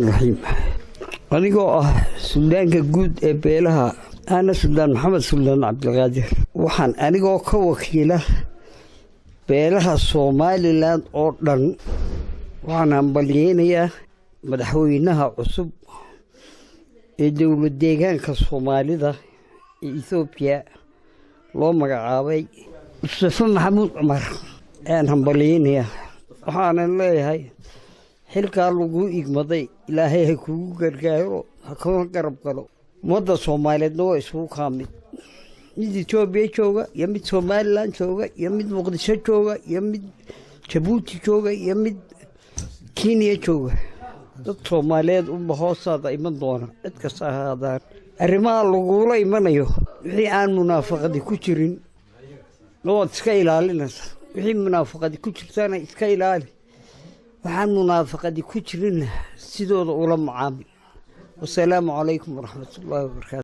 Raxiim. Anigoo ah suldaanka guud ee beelaha, ana Suldaan Maxamed Suldaan Cabdilqaadir, waxaan anigoo ka wakiila beelaha Somaliland oo dhan waxaan hambalyeynayaa madaxweynaha cusub ee Dowlad Deegaanka Soomaalida ee Ethoobiya loo magacaabay, Mustafe Maxamuud Cumar ayaan hambalyeynayaa. Waxaanan leeyahay, xilkaa laguu igmaday Ilaahay ha kugu gargaaro, ha kuna garab galo. Ummadda Soomaaliyeedna waa isugu kaa mid, mid Etoobiya jooga iyo mid Somaliland jooga iyo mid Muqdisho jooga iyo mid Jabuuti jooga iyo mid Kenya jooga. Dad Soomaaliyeed unba hoostaada iman doona, cid kasta ahaadaan. Arrimaha lagula imanayo, wixii aan munaafaqadi ku jirin waad iska ilaalinaysaa, wixii munaafaqadi ku jirtana iska ilaali, waxaan munaafaqadi ku jirinna sidooda ula macaamil. Wasalaamu calaykum waraxmatullaahi wabarakaatu.